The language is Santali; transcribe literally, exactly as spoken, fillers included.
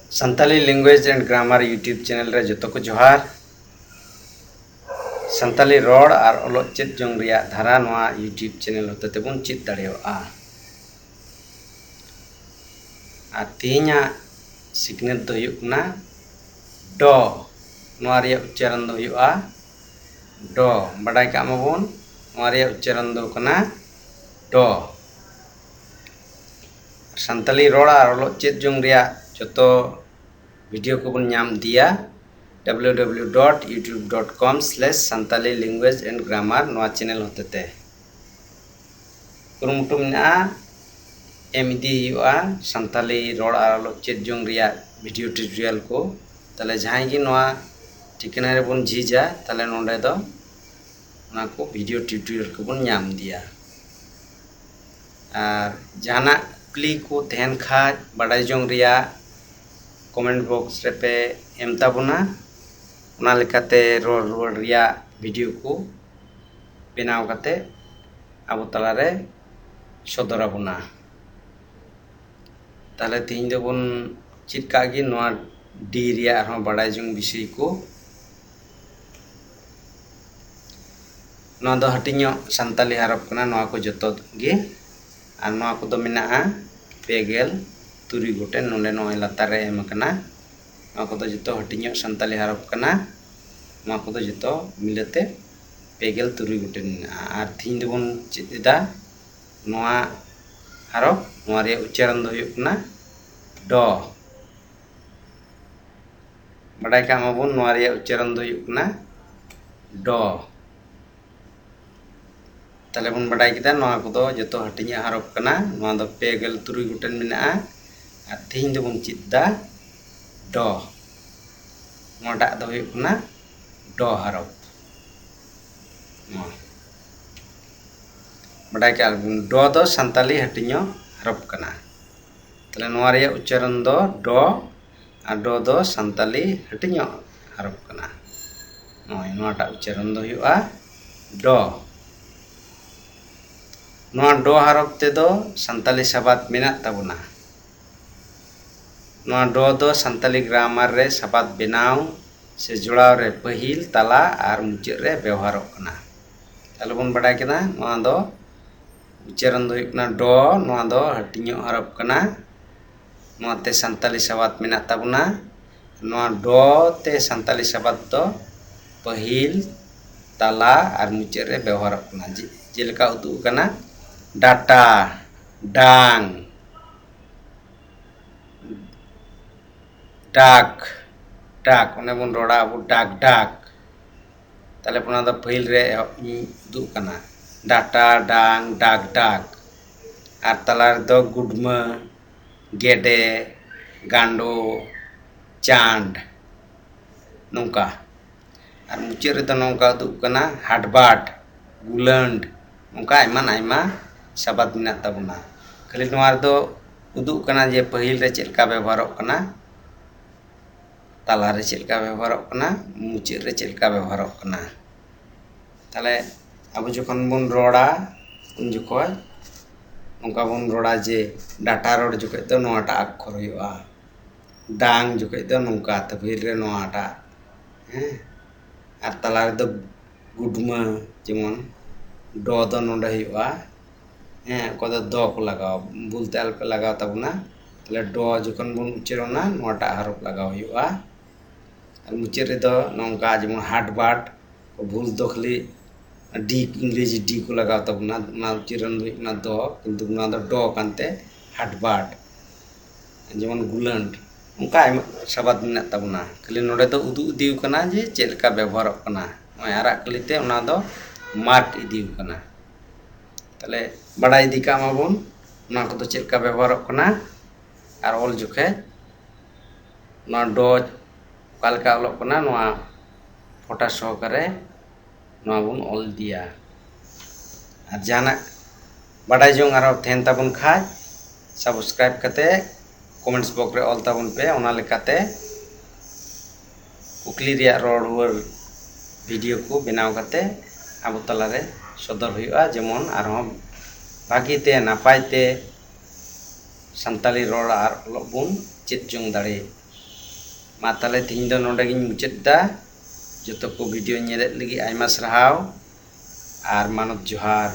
Santali Language and Grammar YouTube channel ᱨᱮ ᱡᱚᱛᱚ ᱠᱚ ᱡᱚᱦᱟᱨ᱾ ᱥᱟᱱᱛᱟᱞᱤ ᱨᱚᱲ ᱟᱨ ᱚᱞᱚᱜ ᱪᱮᱫ ᱡᱚᱝ ᱨᱮᱭᱟᱜ ᱫᱷᱟᱨᱟ ᱱᱚᱣᱟ YouTube channel ᱦᱚᱛᱮ ᱛᱮᱵᱚᱱ ᱪᱮᱫ ᱫᱟᱲᱮᱭᱟᱜᱼᱟ᱾ ᱟᱨ ᱛᱮᱦᱮᱧᱟᱜ ᱥᱤᱠᱷᱱᱟᱹᱛ ᱫᱚ ᱦᱩᱭᱩᱜ ᱠᱟᱱᱟ ᱰᱚ᱾ ᱱᱚᱣᱟ ᱨᱮᱭᱟᱜ ᱩᱪᱪᱟᱨᱚᱱ ᱫᱚ ᱦᱩᱭᱩᱜᱼᱟ ᱰᱚ᱾ ᱵᱟᱰᱟᱭ ᱠᱟᱜ ᱢᱟᱵᱚᱱ, ᱱᱚᱣᱟ ᱨᱮᱭᱟᱜ ᱩᱪᱪᱟᱨᱚᱱ ᱫᱚ ᱠᱟᱱᱟ ᱰᱚ᱾ ᱥᱟᱱᱛᱟᱞᱤ ᱨᱚᱲ ᱟᱨ ᱚᱞᱚᱜ ᱪᱮᱫ ᱡᱚᱝ ᱨᱮᱭᱟᱜ ᱡᱚᱛᱚ ᱵᱷᱤᱰᱤᱭᱳ ᱠᱚᱵᱚᱱ ᱧᱟᱢ ᱤᱫᱤᱭᱟ W W W dot YouTube dot com slash Santali language and grammar ᱱᱚᱣᱟ ᱪᱮᱱᱮᱞ ᱦᱚᱛᱮᱛᱮ᱾ ᱠᱩᱨᱩᱢᱩᱴᱩ ᱢᱮᱱᱟᱜᱼᱟ, ᱮᱢ ᱤᱫᱤ ᱦᱩᱭᱩᱜᱼᱟ ᱥᱟᱱᱛᱟᱞᱤ ᱨᱚᱲ ᱟᱨ ᱚᱞᱚᱜ ᱪᱮᱫ ᱡᱚᱝ ᱨᱮᱭᱟᱜ ᱵᱷᱤᱰᱤᱭᱳ ᱴᱤᱭᱩᱴᱳᱨᱤᱭᱟᱞ ᱠᱚ᱾ ᱛᱟᱦᱞᱮ ᱡᱟᱦᱟᱸᱭ ᱜᱮ ᱱᱚᱣᱟ ᱴᱷᱤᱠᱟᱹᱱᱟ ᱨᱮᱵᱚᱱ ᱡᱷᱤᱡᱟ, ᱛᱟᱦᱞᱮ ᱱᱚᱰᱮ ᱫᱚ ᱚᱱᱟ ᱠᱚ ᱵᱷᱤᱰᱤᱭᱳ ᱴᱤᱭᱩᱴᱳᱨᱤᱭᱟᱞ ᱠᱚᱵᱚᱱ ᱧᱟᱢ ᱤᱫᱤᱭᱟ᱾ ᱟᱨ ᱡᱟᱦᱟᱱᱟᱜ ᱠᱩᱠᱞᱤ ᱠᱚ ᱛᱟᱦᱮᱱ ᱠᱷᱟᱡ ᱵᱟᱰᱟᱭ ᱡᱚᱝ ᱨᱮᱭᱟᱜ, ᱠᱚᱢᱮᱱᱴ ᱵᱚᱠᱥ ᱨᱮᱯᱮ ᱮᱢ ᱛᱟᱵᱚᱱᱟ᱾ ᱚᱱᱟ ᱞᱮᱠᱟᱛᱮ ᱨᱚᱲ ᱨᱩᱣᱟᱹᱲ ᱨᱮᱭᱟᱜ ᱵᱷᱤᱰᱤᱭᱳ ᱠᱚ ᱵᱮᱱᱟᱣ ᱠᱟᱛᱮ ᱟᱵᱚ ᱛᱟᱞᱟᱨᱮ ᱥᱚᱫᱚᱨ ᱟᱵᱚᱱᱟ᱾ ᱛᱟᱦᱞᱮ ᱛᱮᱦᱮᱧ ᱫᱚᱵᱚᱱ ᱪᱮᱫ ᱠᱟᱜ ᱜᱮ ᱱᱚᱣᱟ ᱰᱤ ᱨᱮᱭᱟᱜ ᱟᱨᱦᱚᱸ ᱵᱟᱰᱟᱭ ᱡᱚᱝ ᱵᱤᱥᱚᱭ ᱠᱚ᱾ ᱱᱚᱣᱟ ᱫᱚ ᱦᱟᱹᱴᱤᱧᱚᱜ ᱥᱟᱱᱛᱟᱞᱤ ᱦᱟᱨᱚᱯ ᱠᱟᱱᱟ, ᱱᱚᱣᱟ ᱠᱚ ᱡᱚᱛᱚ ᱜᱮ᱾ ᱟᱨ ᱱᱚᱣᱟ ᱠᱚᱫᱚ ᱢᱮᱱᱟᱜᱼᱟ ᱯᱮ ᱜᱮᱞ ᱛᱩᱨᱩᱭ ᱜᱚᱴᱮᱱ, ᱱᱚᱰᱮ ᱱᱚᱜᱼᱚᱭ ᱞᱟᱛᱟᱨ ᱨᱮ ᱮᱢ ᱟᱠᱟᱱᱟ᱾ ᱱᱚᱣᱟ ᱠᱚᱫᱚ ᱡᱚᱛᱚ ᱦᱟᱹᱴᱤᱧᱚᱜ ᱥᱟᱱᱛᱟᱞᱤ ᱦᱟᱨᱚᱯ ᱠᱟᱱᱟ᱾ ᱱᱚᱣᱟ ᱠᱚᱫᱚ ᱡᱚᱛᱚ ᱢᱤᱞᱟᱹᱛᱮ ᱯᱮ ᱜᱮᱞ ᱛᱩᱨᱩᱭ ᱜᱚᱴᱮᱱ ᱢᱮᱱᱟᱜᱼᱟ᱾ ᱟᱨ ᱛᱮᱦᱮᱧ ᱫᱚᱵᱚᱱ ᱪᱮᱫ ᱮᱫᱟ ᱱᱚᱣᱟ ᱦᱟᱨᱚᱯ, ᱱᱚᱣᱟ ᱨᱮᱭᱟᱜ ᱩᱪᱪᱟᱨᱚᱱ ᱫᱚ ᱦᱩᱭᱩᱜ ᱠᱟᱱᱟ ᱰᱚ᱾ ᱵᱟᱰᱟᱭ ᱠᱟᱜ ᱢᱟᱵᱚᱱ ᱱᱚᱣᱟ ᱨᱮᱭᱟᱜ ᱩᱪᱪᱟᱨᱚᱱ ᱫᱚ ᱦᱩᱭᱩᱜ ᱠᱟᱱᱟ ᱰᱚ᱾ ᱛᱟᱦᱞᱮ ᱵᱚᱱ ᱵᱟᱰᱟᱭ ᱠᱮᱫᱟ ᱱᱚᱣᱟ ᱠᱚᱫᱚ ᱡᱚᱛᱚ ᱦᱟᱹᱴᱤᱧᱟᱜ ᱦᱟᱨᱚᱯ ᱠᱟᱱᱟ᱾ ᱱᱚᱣᱟ ᱫᱚ ᱯᱮ ᱜᱮᱞ ᱛᱩᱨᱩᱭ ᱜᱚᱴᱮᱱ ᱢᱮᱱᱟᱜᱼᱟ᱾ ᱟᱨ ᱛᱮᱦᱮᱧ ᱫᱚᱵᱚᱱ ᱪᱮᱫ ᱫᱟ ᱰᱚ᱾ ᱱᱚᱣᱟᱴᱟᱜ ᱫᱚ ᱦᱩᱭᱩᱜ ᱠᱟᱱᱟ ᱰᱚ ᱦᱟᱨᱚᱯ᱾ ᱱᱚᱣᱟ ᱵᱟᱰᱟᱭ ᱠᱟᱜᱼᱟ ᱵᱚᱱ, ᱰᱚ ᱫᱚ ᱥᱟᱱᱛᱟᱞᱤ ᱦᱟᱹᱴᱤᱧᱚᱜ ᱦᱟᱨᱚᱯ ᱠᱟᱱᱟ᱾ ᱛᱟᱦᱞᱮ ᱱᱚᱣᱟ ᱨᱮᱭᱟᱜ ᱩᱪᱪᱟᱨᱚᱱ ᱫᱚ ᱰᱚ, ᱟᱨ ᱰᱚ ᱫᱚ ᱥᱟᱱᱛᱟᱞᱤ ᱦᱟᱹᱴᱤᱧᱚᱜ ᱦᱟᱨᱚᱯ ᱠᱟᱱᱟ᱾ ᱱᱚᱜᱼᱚᱭ ᱱᱚᱣᱟᱴᱟᱜ ᱩᱪᱪᱟᱨᱚᱱ ᱫᱚ ᱦᱩᱭᱩᱜᱼᱟ ᱰᱚ᱾ ᱱᱚᱣᱟ ᱰᱚ ᱦᱟᱨᱚᱯ ᱛᱮᱫᱚ ᱥᱟᱱᱛᱟᱞᱤ ᱥᱟᱵᱟᱫ ᱢᱮᱱᱟᱜ ᱛᱟᱵᱚᱱᱟ᱾ ᱱᱚᱣᱟ ᱰᱚ ᱫᱚ ᱥᱟᱱᱛᱟᱞᱤ ᱜᱨᱟᱢᱟᱨ ᱨᱮ ᱥᱟᱵᱟᱫ ᱵᱮᱱᱟᱣ ᱥᱮ ᱡᱚᱲᱟᱣ ᱨᱮ ᱯᱟᱹᱦᱤᱞ, ᱛᱟᱞᱟ ᱟᱨ ᱢᱩᱪᱟᱹᱫ ᱨᱮ ᱵᱮᱣᱦᱟᱨᱚᱜ ᱠᱟᱱᱟ᱾ ᱛᱟᱦᱞᱮ ᱵᱚᱱ ᱵᱟᱰᱟᱭ ᱠᱮᱫᱟ, ᱱᱚᱣᱟ ᱫᱚ ᱩᱪᱪᱟᱨᱚᱱ ᱫᱚ ᱦᱩᱭᱩᱜ ᱠᱟᱱᱟ ᱰᱚ, ᱱᱚᱣᱟ ᱫᱚ ᱦᱟᱹᱴᱤᱧᱚᱜ ᱦᱚᱨᱚᱯ ᱠᱟᱱᱟ᱾ ᱱᱚᱣᱟᱛᱮ ᱥᱟᱱᱛᱟᱞᱤ ᱥᱟᱵᱟᱫ ᱢᱮᱱᱟᱜ ᱛᱟᱵᱚᱱᱟ᱾ ᱱᱚᱣᱟ ᱰᱚ ᱛᱮ ᱥᱟᱱᱛᱟᱞᱤ ᱥᱟᱵᱟᱫ ᱫᱚ ᱯᱟᱹᱦᱤᱞ, ᱛᱟᱞᱟ ᱟᱨ ᱢᱩᱪᱟᱹᱫ ᱨᱮ ᱵᱮᱣᱦᱟᱨᱚᱜ ᱠᱟᱱᱟ᱾ ᱡᱮ-, ᱡᱮᱞᱮᱠᱟ ᱩᱫᱩᱜ ᱟᱠᱟᱱᱟ, ᱰᱟᱴᱟ, ᱰᱟᱝ, ᱰᱟᱠ, ᱰᱟᱠ, ᱚᱱᱮ ᱵᱚᱱ ᱨᱚᱲᱟ ᱟᱵᱚ ᱰᱟᱠ, ᱰᱟᱠ᱾ ᱛᱟᱦᱞᱮ ᱚᱱᱟ ᱫᱚ ᱯᱟᱹᱦᱤᱞ ᱨᱮ ᱮᱦᱚᱵ ᱩᱫᱩᱜ ᱠᱟᱱᱟ, ᱰᱟᱴᱟ, ᱰᱟᱝ, ᱰᱟᱠ, ᱰᱟᱠ᱾ ᱟᱨ ᱛᱟᱞᱟ ᱨᱮᱫᱚ ᱜᱩᱰᱢᱟᱹ, ᱜᱮᱰᱮ, ᱜᱟᱸᱰᱚ, ᱪᱟᱸᱰ, ᱱᱚᱝᱠᱟ᱾ ᱟᱨ ᱢᱩᱪᱟᱹᱫ ᱨᱮᱫᱚ ᱱᱚᱝᱠᱟ ᱩᱫᱩᱜ ᱠᱟᱱᱟ, ᱦᱟᱴᱵᱟᱴ, ᱜᱩᱞᱟᱹᱱᱰ, ᱱᱚᱝᱠᱟ ᱮᱢᱟᱱ ᱟᱭᱢᱟ ᱥᱟᱵᱟᱫ ᱢᱮᱱᱟᱜ ᱛᱟᱵᱚᱱᱟ᱾ ᱠᱷᱟᱹᱞᱤ ᱱᱚᱣᱟ ᱨᱮᱫᱚ ᱩᱫᱩᱜ ᱠᱟᱱᱟ ᱡᱮ ᱯᱟᱹᱦᱤᱞ ᱨᱮ ᱪᱮᱫ ᱞᱮᱠᱟ ᱵᱮᱵᱚᱦᱟᱨᱚᱜ ᱠᱟᱱᱟ, ᱛᱟᱞᱟ ᱨᱮ ᱪᱮᱫ ᱞᱮᱠᱟ ᱵᱮᱵᱚᱦᱟᱨᱚᱜ ᱠᱟᱱᱟ, ᱢᱩᱪᱟᱹᱫ ᱨᱮ ᱪᱮᱫ ᱞᱮᱠᱟ ᱵᱮᱵᱚᱦᱟᱨᱚᱜ ᱠᱟᱱᱟ᱾ ᱛᱟᱦᱞᱮ ᱟᱵᱚ ᱡᱚᱠᱷᱚᱱ ᱵᱚᱱ ᱨᱚᱲᱟ, ᱩᱱ ᱡᱚᱠᱷᱚᱡ ᱱᱚᱝᱠᱟ ᱵᱚᱱ ᱨᱚᱲᱟ ᱡᱮ ᱰᱟᱴᱟ ᱨᱚᱲ ᱡᱚᱠᱷᱚᱡ ᱫᱚ ᱱᱚᱣᱟᱴᱟᱜ ᱟᱠᱠᱷᱚᱨ ᱦᱩᱭᱩᱜᱼᱟ, ᱰᱟᱝ ᱡᱚᱠᱷᱚᱡ ᱫᱚ ᱱᱚᱝᱠᱟ ᱛᱟᱹᱵᱷᱤᱞ ᱨᱮ ᱱᱚᱣᱟᱴᱟᱜ, ᱦᱮᱸ, ᱟᱨ ᱛᱟᱞᱟ ᱨᱮᱫᱚ ᱜᱩᱰᱢᱟᱹ, ᱡᱮᱢᱚᱱ ᱰᱚ ᱫᱚ ᱱᱚᱰᱮ ᱦᱩᱭᱩᱜᱼᱟ, ᱦᱮᱸ, ᱚᱠᱚᱭ ᱫᱚ ᱫᱚ ᱠᱚ ᱞᱟᱜᱟᱣᱟ, ᱵᱷᱩᱞ ᱛᱮ ᱟᱞᱚᱯᱮ ᱞᱟᱜᱟᱣ ᱛᱟᱵᱚᱱᱟ᱾ ᱛᱟᱦᱞᱮ ᱰᱚ ᱡᱚᱠᱷᱚᱱ ᱵᱚᱱ ᱩᱪᱪᱟᱨᱚᱱᱟ, ᱱᱚᱣᱟᱴᱟᱜ ᱦᱚᱨᱚᱯ ᱞᱟᱜᱟᱣ ᱦᱩᱭᱩᱜᱼᱟ᱾ ᱟᱨ ᱢᱩᱪᱟᱹᱫ ᱨᱮᱫᱚ ᱱᱚᱝᱠᱟ ᱡᱮᱢᱚᱱ ᱦᱟᱴᱵᱟᱴ, ᱵᱷᱩᱞ ᱫᱚ ᱠᱷᱟᱹᱞᱤ ᱰᱤ, ᱤᱝᱨᱮᱡᱤ ᱰᱤ ᱠᱚ ᱞᱟᱜᱟᱣ ᱛᱟᱵᱚᱱᱟ, ᱚᱱᱟ ᱩᱪᱪᱟᱨᱚᱱ ᱫᱚ ᱦᱩᱭᱩᱜ ᱠᱟᱱᱟ ᱫᱚ, ᱠᱤᱱᱛᱩ ᱱᱚᱣᱟ ᱫᱚ ᱰᱚ ᱠᱟᱱᱛᱮ ᱦᱟᱴᱵᱟᱴ, ᱡᱮᱢᱚᱱ ᱜᱩᱞᱟᱹᱱᱰ, ᱚᱱᱠᱟ ᱟᱭᱢᱟ ᱥᱟᱵᱟᱫ ᱢᱮᱱᱟᱜ ᱛᱟᱵᱚᱱᱟ᱾ ᱠᱷᱟᱹᱞᱤ ᱱᱚᱰᱮ ᱫᱚ ᱩᱫᱩᱜ ᱤᱫᱤ ᱠᱟᱱᱟ ᱡᱮ ᱪᱮᱫ ᱞᱮᱠᱟ ᱵᱮᱵᱚᱦᱟᱨᱚᱜ ᱠᱟᱱᱟ᱾ ᱱᱚᱜᱼᱚᱭ ᱟᱨᱟᱜ ᱠᱟᱹᱞᱤ ᱛᱮ ᱚᱱᱟ ᱫᱚ ᱢᱟᱨᱠ ᱤᱫᱤ ᱠᱟᱱᱟ᱾ ᱛᱟᱦᱞᱮ ᱵᱟᱰᱟᱭ ᱤᱫᱤ ᱠᱟᱜ ᱢᱟᱵᱚᱱ ᱚᱱᱟ ᱠᱚᱫᱚ ᱪᱮᱫ ᱞᱮᱠᱟ ᱵᱮᱵᱚᱦᱟᱨᱚᱜ ᱠᱟᱱᱟ, ᱟᱨ ᱚᱞ ᱡᱚᱠᱷᱮᱡ ᱱᱚᱣᱟ ᱰᱚ ᱚᱠᱟ ᱞᱮᱠᱟ ᱚᱞᱚᱜ ᱠᱟᱱᱟ, ᱱᱚᱣᱟ ᱯᱷᱚᱴᱟ ᱥᱚᱦᱚᱠᱟᱨᱮ ᱱᱚᱣᱟ ᱵᱚᱱ ᱚᱞ ᱤᱫᱤᱭᱟ᱾ ᱟᱨ ᱡᱟᱦᱟᱱᱟᱜ ᱵᱟᱰᱟᱭ ᱡᱚᱝ ᱟᱨᱚ ᱛᱟᱦᱮᱱ ᱛᱟᱵᱚᱱ ᱠᱷᱟᱡ, ᱥᱟᱵᱥᱠᱨᱟᱭᱤᱵ ᱠᱟᱛᱮ ᱠᱚᱢᱮᱱᱴᱥ ᱵᱚᱠᱥ ᱨᱮ ᱚᱞ ᱛᱟᱵᱚᱱ ᱯᱮ᱾ ᱚᱱᱟ ᱞᱮᱠᱟᱛᱮ ᱠᱩᱠᱞᱤ ᱨᱮᱭᱟᱜ ᱨᱚᱲ ᱨᱩᱣᱟᱹᱲ ᱵᱷᱤᱰᱤᱭᱳ ᱠᱚ ᱵᱮᱱᱟᱣ ᱠᱟᱛᱮ ᱟᱵᱚ ᱛᱟᱞᱟᱨᱮ ᱥᱚᱫᱚᱨ ᱦᱩᱭᱩᱜᱼᱟ, ᱡᱮᱢᱚᱱ ᱟᱨᱦᱚᱸ ᱵᱷᱟᱹᱜᱤ ᱛᱮ ᱱᱟᱯᱟᱭ ᱛᱮ ᱥᱟᱱᱛᱟᱲᱤ ᱨᱚᱲ ᱟᱨ ᱚᱞᱚᱜ ᱵᱚᱱ ᱪᱮᱫ ᱡᱚᱝ ᱫᱟᱲᱮ᱾ ᱢᱟ ᱛᱟᱦᱞᱮ ᱛᱮᱦᱮᱧ ᱫᱚ ᱱᱚᱰᱮ ᱜᱤᱧ ᱢᱩᱪᱟᱹᱫ ᱮᱫᱟ᱾ ᱡᱚᱛᱚ ᱠᱚ ᱵᱷᱤᱰᱤᱭᱳ ᱧᱮᱞᱮᱫ ᱞᱟᱹᱜᱤᱫ ᱟᱭᱢᱟ ᱥᱟᱨᱦᱟᱣ ᱟᱨ ᱢᱟᱱᱚᱛ ᱡᱚᱦᱟᱨ᱾